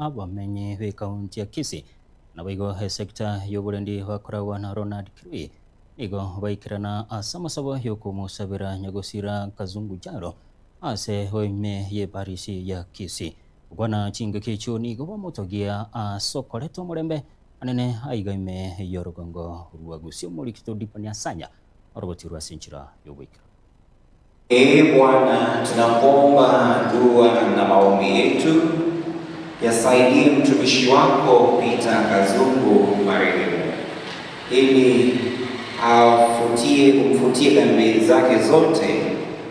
Abamenyi b'ekaunti ya Kisii naboigo esecta y'oborendi bakoragwa na Ronald Kirui nigo baikerana ase amasabo y'okomosabera nyagosira Kazungu Charo ase ime y'eparisi ya Kisii. Gokwana chingaki echio nigo bamotogia ase okoreta omorembe anene aiga ime y'orogongo rwa Gusii. Omorikito Dipani Asanya orogotirwe ase enchera y'ogoikeranu. Ee Bwana, tunakuomba dua na maombi yetu yasaidie mtumishi wako Peter Kazungu marehemu, ili afutie umfutie dhambi zake zote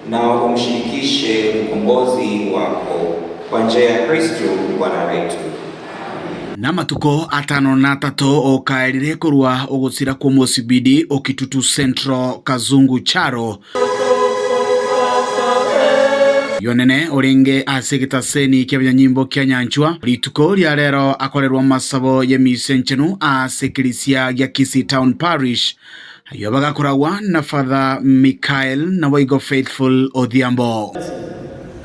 na umshirikishe mkombozi wako kwa njia ya Kristo Bwana wetu. Namatuko atano na atato okaerire korwa ogosira kwa omosibidi o Kitutu Central Kazungu Charo yonene orenge ase egetaseni kia abanyanyimbo kia Nyanchwa rituko ria rero akorerwa masabo ya emisa enchenu ase ekerisia gia Kisii Town Parish ayo bagakoragwa na Father Michael naboigo Faithful Odhiambo.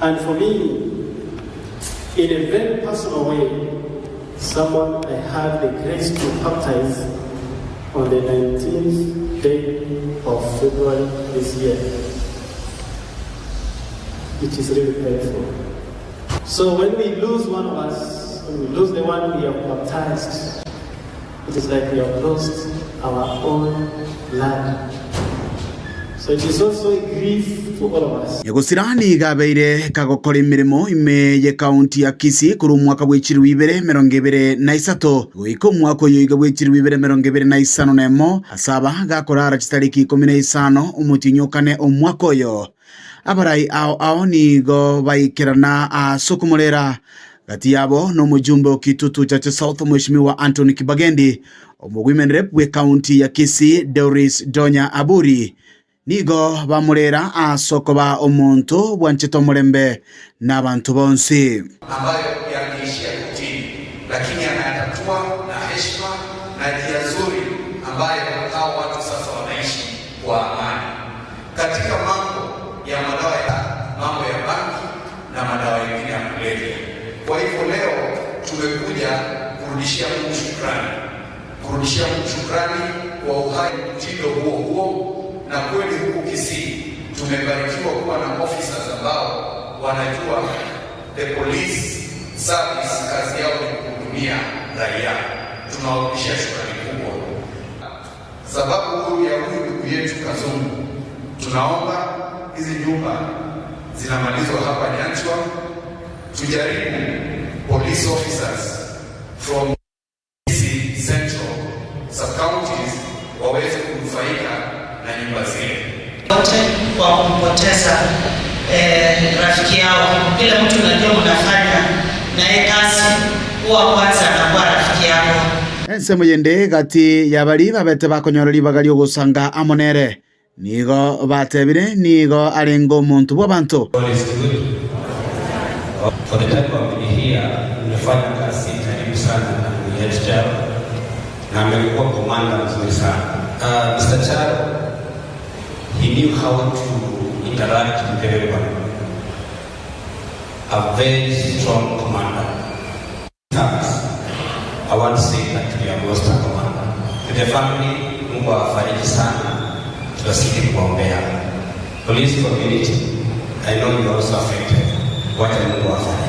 And for me, in a very personal way, someone I had the grace to baptize on the 19th day of February this year. It is really painful. So when we lose one of us, when we lose the one we have baptized, it is like we have lost our own blood. So it is also a grief to all of us. Nyagosira niga abeire kagokora emirimo ime ye kaunti ya Kisii korwa omwaka bwa echiribu ibere emerongo ebere na isato goika omwaka oyo iga bwa echiribu ibere emerongo ebere na isano na emo asaba gakorara chitariki ikomi na isano omotinyokane omwaka oyo abarai ao ao nigo baikerana ase okomorera gati yabo na omojumbe o Kitutu Chache South Mheshimiwa Anthony Kibagendi, omo women rep bwe county ya Kisii Doris Donya Aburi nigo bamurera ase okoba omonto bwanchete omorembe na abantu bonsi. Ambayo yangeishia kotini, lakini anayatatua na heshima na njia nzuri ambayo hao watu sasa wanaishi kwa amani. Katika mambo ya madawa ya mambo ya bangi na madawa mengine ya kulevya. Kwa hivyo leo tumekuja kurudishia Mungu shukrani, kurudishia Mungu shukrani kwa uhai mtindo huo huo, na kweli huku Kisii tumebarikiwa kuwa na officers ambao wanajua the police service kazi yao ni kuhudumia raia. Tunawarudishia shukrani kubwa. Sababu ya huyu ndugu yetu Kazungu, tunaomba hizi nyumba zinamalizwa hapa Nyanchwa, tujaribu police officers from hizi central sub counties waweze kunufaika na nyumba zile. Wote kwa kumpoteza rafiki yao. Kila mtu unajua mnafanya naye kazi, huwa kwanza anakuwa rafiki yako. Ensemo yende gati yabari babete bakonyora ribaga riogosanga amonere nigo batebire nigo arenge omonto bwa banto. God is good. For the time I've been here, nimefanya kazi karibu sana na ndugu yetu Charo na amekuwa commander mzuri sana. Mr. Charo, he knew how to interact with everyone. A very strong commander. Thanks. I want to say that we have lost a commander. To the family, Mungu awafariji sana. Tutazidi kuombea. Police community, I know you are also affected. Wacha Mungu awafariji.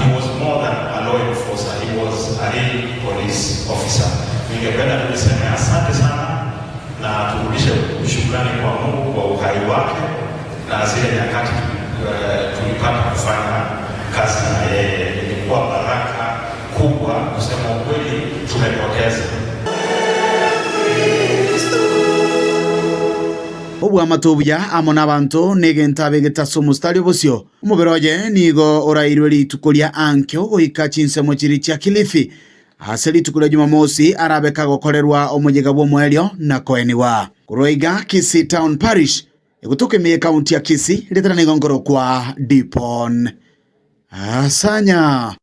He was more than a law enforcer, he was a real police officer. Ningependa tu niseme asante sana na turudishe shukrani kwa Mungu kwa uhai wake na zile nyakati tulipata kufanya kazi na yeye. Ilikuwa baraka kubwa, kusema ukweli, tumepoteza. Obwamate obuya amo na abanto negento abegete ase omostari obosio omobere oye nigo orairwe rituko ria ankio goika chinsemo chiri chia Kilifi ase rituko ria Jumamosi arabeka gokorerwa omonyega bwa omoerio na koeniwa korwa iga Kisii Town Parish egotoka ime ekaunti ya Kisii ritara nigo nkoro kwa Dipon Asanya.